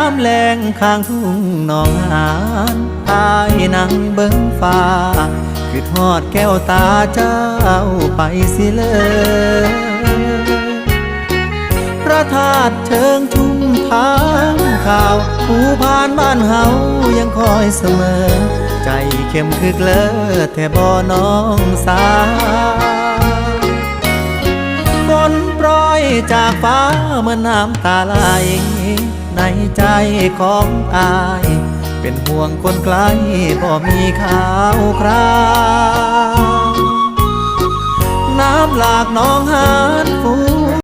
າມແລງຂ້າງທົ່ງໜອງຫານ ອ້າຍນັ່ງເບິ່ງຟ້າ ຄິດຮອດແກ້ວຕາເຈົ້າໄປຊິເລີ. ພະທາດເຊີງຊຸມທາງຂາວ ພູພານບ້ານເຮົາຍັງຄອຍສະເໝີ ໃຈເຂັ້ມຄຶກເລີແທ້ບໍ່ນ້ອງສາວ. ຝົນໂປຣຍຈາກຟ້າເໝືອນນ້ຳຕາໄຫຼ ໃນໃຈຂອງອ້າຍ ເປັນຫ່ວງຄົນໃກ້ບໍ່ມີຂ່າວຄາວ. ນ້ຳຫຼາກໜອງຫາ